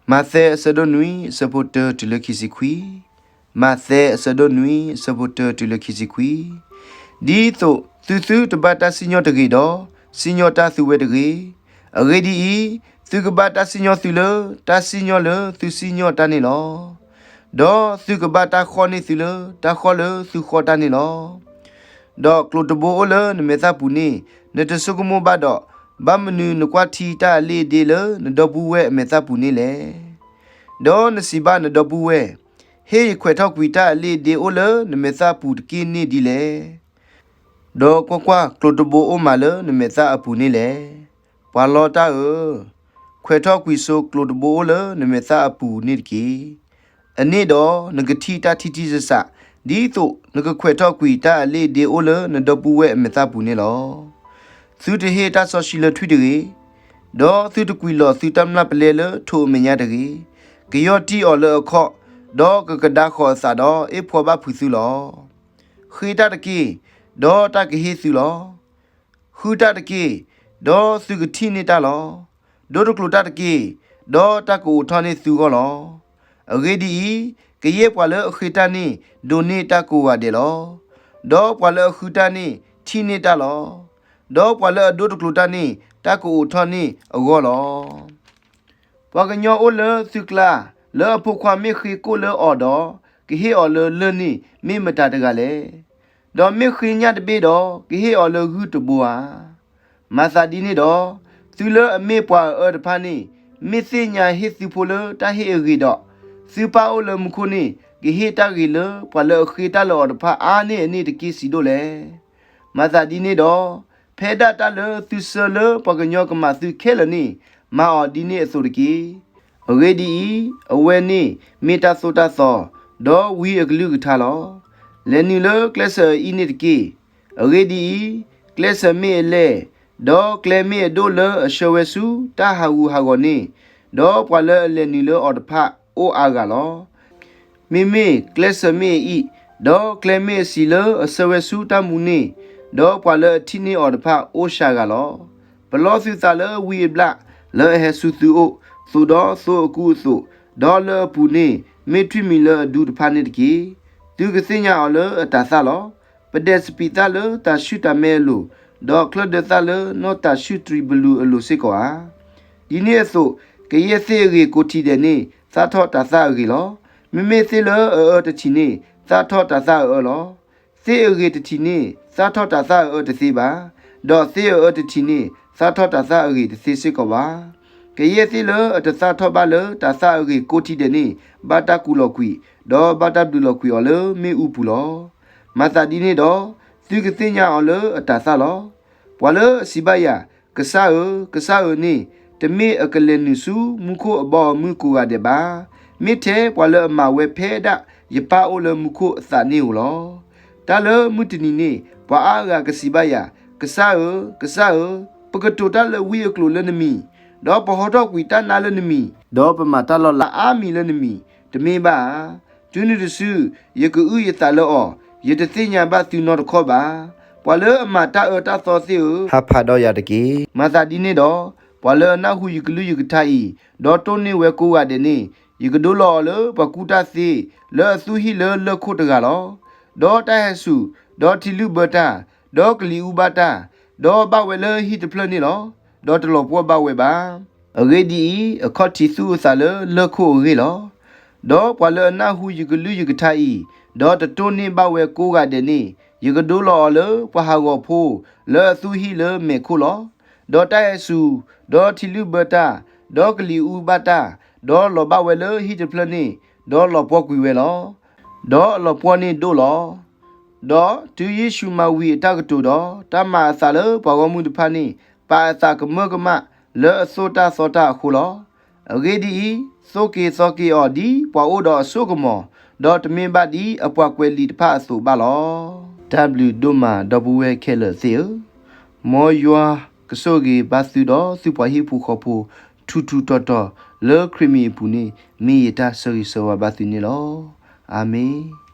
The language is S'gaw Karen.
မးသဲအဆၢဒိၣ်နွံ အဆၢဖိတၢတုၤလၢခံဆံခွံ, မးသဲအဆၢဒိၣ်နွံ အဆၢဖိတၢတုၤလၢခံဆံခွံ, ဒ်သိးသုသုတဘၣ်တၢ်စံၣ်ညီၣ်တဂ့ၤဒီး, စံၣ်ညီၣ်တၢ်သုဝဲတဂ့ၤ. အဂ့ၢ်ဒ်အံၤ, သုကဘၣ်တၢ်စံၣ်ညီၣ်သုလၢ တၢ်စံၣ်ညီၣ်လၢသုစံၣ်ညီၣ်တၢ်န့ၣ်လီၤ. ဒီးသုကဘၣ်တၢ်ဃီၣ်န့ၢ်သုလၢ တၢ်ဃီၣ်လၢသုဃီၣ်တၢ်န့ၣ်လီၤ. ဒီးကျိၤတဘိအိၣ်လၢနမဲာ်သၣ်ပူၤန့ၣ် နတဆိကမိၣ်ဘၣ်ဒီး, ဘၣ်မနုၤနကွၢ်ထံတၢ်အလ့ၣ်အဒ့လၢနဒီပုၢ်ဝဲၢ်အမဲာ်သၣ်ပူၤန့ၣ်လဲၣ်. ဒီးနစံးဘၣ်နဒီပုၢ်ဝဲၢ်, ဟ့ၣ်ယခွဲးထီၣ်ကွံာ်တၢ်အလ့ၣ်အဒ့အိၣ်လၢနမဲာ်သၣ်ပူၤတက့ၢ်န့ၣ်ဒ်လဲၣ်. ဒီးကွၢ်ကွၢ်, ကျိၤတဘိအိၣ်မးလၢနမဲာ်သၣ်အပူၤန့ၣ်လဲၣ်. ပှၤလီတၢ်ဧၢ, ခွဲးထီၣ်ကွံာ်ဆိကျိၤတဘိအိၣ်လၢနမဲာ်သၣ်အပူၤန့ၣ်တက့ၢ်. အန့ၣ်ဒီးနကထံၣ်တၢ်ထံထံဆးဆး, ဒ်သိးနကခွဲးထီၣ်ကွံာ်တၢ်အလ့ၣ်အဒ့အိၣ်လၢနဒီပုၢ်ဝဲၢ်အမဲာ်သၣ်ပူၤန့ၣ်လီၤ. သုတဟ့ၣ်တၢ်စီဆှံလၢထွံၣ်တဂ့ၤ, ဒီးသုတကွံာ်လီၤသုတၢ်မျၢ်ပလဲလၢထိးအမဲာ်ညါတဂ့ၤ. ကယီၢ်တံၢ်အီၤလၢအခီၣ်, ဒီးကကဒါဃီၤအသးဒီးအ့ၣ်ဖှီဘၣ်ဖုးသုလီၤ. ဃ့တၢ်တက့ၢ်, ဒီးတၢ်ကဟ့ၣ်သုလီၤ. ဃုတၢ်တက့ၢ်, ဒီးသုကထံၣ်န့ၢ်တၢ်လီၤ. ဒိတကျိၤတၢ်တက့ၢ်, ဒီးတၢ်ကအိးထီၣ်န့ၢ်သုဂီၢ်လီၤ. အဂ့ၢ်ဒ်အံၤ, ကယဲၢ်ပှၤလၢအဃ့တၢ်န့ၣ် ဒိးန့ၢ်တၢ်ကိးဂၤဒဲးလီၤ. ဒီးပှၤလၢအဃုတၢ်န့ၣ် ထံၣ်န့ၢ်တၢ်လီၤ. ဒီးပှၤလၢအဒိတကျိၤတၢ်န့ၣ် တၢ်ကအိးထီၣ်န့ၢ်အဂီၢ်လီၤ. ပှၤကညီအိၣ်လၢသုကျါ, လၢအဖိခွါမ့ၢ်ဃ့ကိၣ်လၢအီၤဒီး, ကဟ့ၣ်အီၤလၢလၢၢ်န့ၣ် မ့ၢ်မတၤတဂၤလဲၣ်. ဒီးမ့ၢ်ဃ့ညၣ်တဘ့ၣ်ဒီး, ကဟ့ၣ်အီၤလၢဂုၢ်တဘိဧါ. မၤသးဒ်န့ၣ်ဒီး, သုလၢအမ့ၢ်ပှၤအအၢတဖၣ်န့ၣ်, မ့ၢ်သ့ၣ်ညါဟ့ၣ်သုဖိလၢတၢ်ဟ့ၣ်အဂ့ၤဒီး, သုပၢ်အိၣ်လၢမူခိၣ်န့ၣ် ကဟ့ၣ်တၢ်ဂ့ၤလၢပှၤလၢအဃ့တၢ်လၢအီၤတဖၣ်အါန့ၢ်အန့ၣ်တက့ၢ်စံးဒိၣ်လဲၣ်. မၤသးဒ်န့ၣ်ဒီး, ဖဲဒၣ်တၢ်လၢသုဆၢလၢပှၤကညီကမၤသုခဲလၢာ်န့ၣ်, မၤအီၤဒ်န့ၣ်အသိးတက့ၢ်. အဂ့ၢ်ဒ်အံၤ, အဝဲန့ၣ်မ့ၢ်တၢ်သိၣ်တၢ်သီ, ဒီးဝံအကလုၢ်ကထါလီၤ. လဲၤနုာ်လၢကျဲစၢၤအအံၤန့ၣ်တက့ၢ်. အဂ့ၢ်ဒ်အံၤ, ကျဲစၢၤမ့ၢ်အလဲၢ်, ဒီးကျဲမ့ၢ်အဒိၣ်လၢအဆှၢဝဲဆူတၢ်ဟးဂူာ်ဟးဂီၤန့ၣ်, ဒီးပှၤလၢအလဲၤနုာ်လၢအီၤတဖၣ်အိၣ်အါဂၤလီၤ. မ့မ့ၢ်ကျဲစၢၤမ့ၢ်အအံၣ်, ဒီးကျဲမ့ၢ်အစံၤလၢအဆှၢဝဲဆူတၢ်မူန့ၣ်, ဒီးပှၤလၢအထံၣ်န့ၢ်အီၤတဖၣ်အိၣ်စှၤဂၤလီၤ. ပလီၢ်သုသးလၢဝံအဘျၣ်လၢအဟဲဆူသုအိၣ်, သိးဒီးသိအကူအသိး, ဒီးလၢအပူၤန့ၣ်မ့ၢ်ထွံၣ်မံၤလၢအဒူတဖၣ်န့ၣ်တက့ၢ်. သုကသ့ၣ်ညါအီၤလၢအတၤသၣ်လီၤ. ပဒဲးစပံးသၣ်လၢတၤဆှုၣ်တၤမဲအလိၤ, ဒီးချၢၣ်ဒၢသၣ်လၢနီၢ်တၤဆှုၣ်တြံၤဘလူၤအလိၤစ့ၢ်ကီးဧါ. ဒ်န့ၣ်အသိး, ကယဲၢ်သ့ၣ်အဂ့ၤကိးထံၣ်ဒဲးန့ၣ် သၣ်ထီၣ်တၤသၣ်အဂ့ၤလီၤ. မ့မ့ၢ်သ့ၣ်လၢအအၢတထံၣ်န့ၣ် သၣ်ထီၣ်တၤသၣ်အအၢလီၤ. သ့ၣ်အဂ့ၤတထံၣ်န့ၣ် သၣ်ထီၣ်တၤသၣ်အအၢတသ့ဘၣ်, ဒီးသ့ၣ်အအၢတထံၣ်န့ၣ် သၣ်ထီၣ်တၤသၣ်အဂ့ၤတသ့စ့ၢ်ကီးဘၣ်. ကယဲၢ်သ့ၣ်လၢအတသၣ်ထီၣ်ဘၣ်လၢတၤသၣ်အဂ့ၤကိးထံၣ်ဒဲးန့ၣ် ဘၣ်တၢ်ကူးလီၤကွံာ်, ဒီးဘၣ်တၢ်ဘျုးလီၤကွံာ်အီၤလၢမ့ၣ်အူပူၤလီၤ. မၤသးဒ်န့ၣ်ဒီး, သုကသ့ၣ်ညါအီၤလၢအတၤသၣ်လီၤ. ပှၤလၢအစံးဘၣ်ယၤ, ကစၢ်ဧၢ, ကစၢ်ဧၢန့ၣ်, တမ့ၢ်အကလဲၤနုာ်ဆူမူခိၣ်အဘီအမုၢ်ကိးဂၤဒဲးဘၣ်, မ့ၢ်ထဲပှၤလၢအမၤဝဲဖဲဒၣ်ယပၢ်အိၣ်လၢမူခိၣ်အသးန့ၣ်ဧိၤလီၤ. တၢ်လၢမုၢ်တနံၤန့ၣ် ပှၤအါဂၤကစံးဘၣ်ယၤ, ကစၢ်ဧၢ, ကစၢ်ဧၢ, ပကတိၤတၢ်လၢဝံအကျိာ်လၢနမံၤ, ဒီးပဟီထီၣ်ကွံာ်တၢ်နါလၢနမံၤ, ဒီးပမၤတၢ်လီၤလးအါမံၤလၢနမံၤ, တမ့ၢ်ဘၣ်ဧါ. တုၤနုၤတစု, ယကအုၣ်ယသးလၢအီၤ, ယတသ့ၣ်ညါဘၣ်သုနီတခီၣ်ဘၣ်. ပှၤလၢအမၤတၢ်အၢတၢ်သီသ့ၣ်ဧၢ, ဟးဖးဒီးယၤတက့ၢ်. မၤသးဒ်န့ၣ်ဒီး, ပှၤလၢအနၢ်ဟူယကလုၢ်ယကထါအံၤ, ဒီးတိၢ်န့ၢ်ဝဲကိးဂၤဒဲးန့ၣ်, ယကဒိလီၤအီၤလၢပှၤကူၣ်တၢ်သ့ လၢအသူၣ်ဟံၣ်လၢလၢၢ်ခိၣ်တဂၤလီၤ. ဒီးတၢ်ဟဲစူၤ, ဒီးထံလုၢ်ဘၢတၢ်, ဒီးကလံၤအူဘၣ်တၢ်, ဒီးဘၣ်ဝဲလၢဟံၣ်တဖျၢၣ်န့ၣ်လီၤ. ဒီးတလီၤပှီၢ်ဘၣ်ဝဲဘၣ်. အဂ့ၢ်ဒ်အံၤ, အခီၣ်ထံးသူၣ်အသးလၢလၢၢ်ခိၣ်အဂ့ၢ်လီၤ. ဒီးပှၤလၢအနၢ်ဟူယကလုၢ်ယကထါအံၤ, ဒီးတတိၢ်န့ၢ်ဘၣ်ဝဲကိးဂၤဒဲးန့ၣ်, ယကဒိလီၤအီၤလၢပှၤဟးဂီၤဖိ လၢအသူၣ်ဟံၣ်လၢမဲာ်ခိၣ်လီၤ. ဒီးတၢ်ဟဲစူၤ, ဒီးထံလုၢ်ဘၢတၢ်, ဒီးကလံၤအူဘၣ်တၢ်, ဒီးလီၤဘၣ်ဝဲလၢဟံၣ်တဖျၢၣ်န့ၣ်, ဒီးလီၤပှီၢ်ကွံာ်ဝဲလီၤ. ဒီးအလီၤပှီၢ်န့ၣ်ဒိၣ်လီၤ. ဒီးတုၤယ့ၣ်ၡူးမၤဝံၤအတၢ်ကတိၤဒီး, တၢ်မၤအသးလၢပှၤဂီၢ်မုၢ်တဖၣ်န့ၣ် ပာ်အသးကမၢကမၣ်လၢအသိၣ်တၢ်သီတၢ်အဃိလီၤ. အဂ့ၢ်ဒ်အံၤ, သိၣ်က့ၤသီက့ၤအီၤဒ်ပှၤအိၣ်ဒီးအစိကမီၤ, ဒီးတမ့ၢ်ဘၣ်ဒ်အပှၤကွဲးလံာ်တဖၣ်အသိးဘၣ်လီၤ. တၢ်ဘျုးဒိၣ်မးဒီပုၢ်ဝဲၢ်ခဲလၢာ်သ့ၣ်ဧၢ, မ်ယွၤကဆိၣ်ဂ့ၤဘၣ်သုဒီးသုပှၤဟံၣ်ဖိဃီဖိ ထူးထူးတီၤတီၤလၢခရံာ်မံၤအပူၤန့ၣ် မ့ၢ်ယတၢ်ဆၢဂ့ၤဆၢဝါဘၣ်သုန့ၣ်လီၤ. အၤမ့ၣ်.